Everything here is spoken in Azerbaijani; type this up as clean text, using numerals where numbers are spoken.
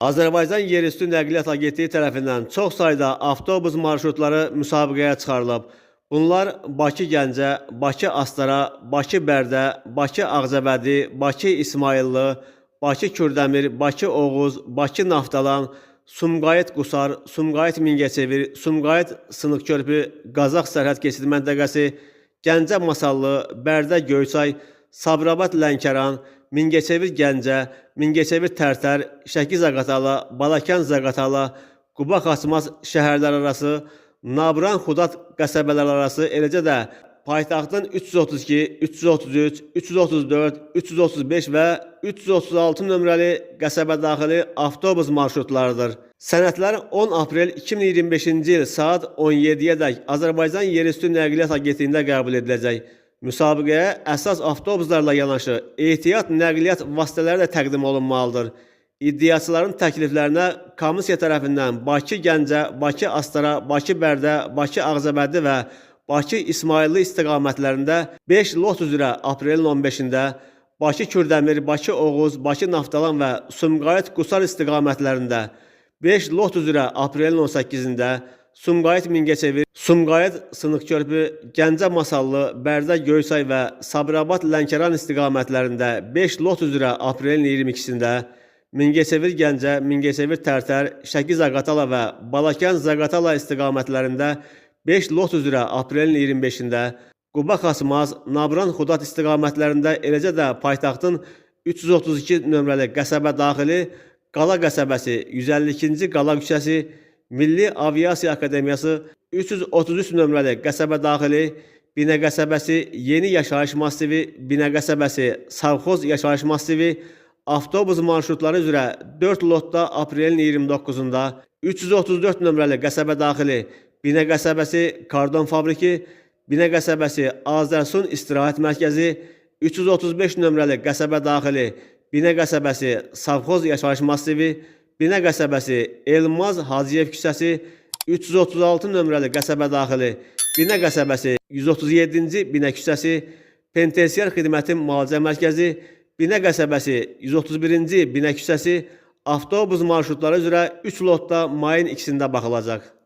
Azərbaycan Yerüstü Nəqliyyat Agentliyi tərəfindən çox sayda avtobus marşrutları müsabiqəyə çıxarılıb. Bunlar Bakı-Gəncə, Bakı-Astara, Bakı-Bərdə, Bakı-Ağcabədi, Bakı-İsmayıllı, Bakı-Kürdəmir, Bakı-Oğuz, Bakı-Naftalan, Sumqayıt-Qusar, Sumqayıt-Mingəçevir, Sumqayıt-Sınıqkörpü, Qazax sərhəd keçid məntəqəsi, Gəncə-Masallı, Bərdə-Göyçay, Sabirabad-Lənkəran, Mingəçevir-Gəncə, Mingəçevir-Tərtər, Şəki-Zaqatala, Balakən-Zaqatala, Quba-Xaçmaz şəhərlərarası, Nabran-Xudat qəsəbələrarası, eləcə də paytaxtın 332, 333, 334, 335 və 336 nömrəli qəsəbə daxili avtobus marşrutlarıdır. Sənədlər 10 aprel 2025-ci il saat 17-yədək Azərbaycan Yerüstü Nəqliyyat Agentliyində qəbul ediləcək. Müsabiqəyə əsas avtobuslarla yanaşı ehtiyat nəqliyyat vasitələri də təqdim olunmalıdır. İddiaçıların təkliflərinə komissiya tərəfindən Bakı-Gəncə, Bakı-Astara, Bakı-Bərdə, Bakı-Ağcabədi və Bakı-İsmayıllı istiqamətlərində 5 lot üzrə aprelin 15-də, Bakı-Kürdəmir, Bakı-Oğuz, Bakı-Naftalan və Sumqayıt-Qusar istiqamətlərində 5 lot üzrə aprelin 18-də, Sumqayıt-Mingəçevir, Sumqayıt-Sınıqkörpü, Gəncə-Masallı, Bərdə-Göyçay və Sabirabad-Lənkəran istiqamətlərində 5 lot üzrə aprelin 22-sində, Mingəçevir-Gəncə, Mingəçevir-Tərtər, Şəki-Zaqatala və Balakən-Zaqatala istiqamətlərində 5 lot üzrə aprelin 25-də, Quba-Xaçmaz, Nabran-Xudat istiqamətlərində, eləcə də paytaxtın 332 nömrəli qəsəbə daxili Qala qəsəbəsi 152-ci Qala küçəsi, Milli Aviasiya Akademiyası 333 nömrəli qəsəbə daxili Binə qəsəbəsi Yeni Yaşayış Massivi, Binə qəsəbəsi Savxoz Yaşayış Massivi avtobus marşrutları üzrə 4 lotda aprelin 29-da 334 nömrəli qəsəbə daxili Binə qəsəbəsi Kardon Fabriki, Binə qəsəbəsi Azərsun İstirahət Mərkəzi, 335 nömrəli qəsəbə daxili Binə qəsəbəsi Savxoz Yaşayış Massivi, Binə qəsəbəsi Elmaz Hacıyev küçəsi, 336 nömrəli qəsəbə daxili Binə qəsəbəsi 137-ci Binə küçəsi, Penitensiar Xidmətin Müalicə Mərkəzi, Binə qəsəbəsi 131-ci Binə küçəsi avtobus marşrutları üzrə 3 lotda mayın 2-sində baxılacaq.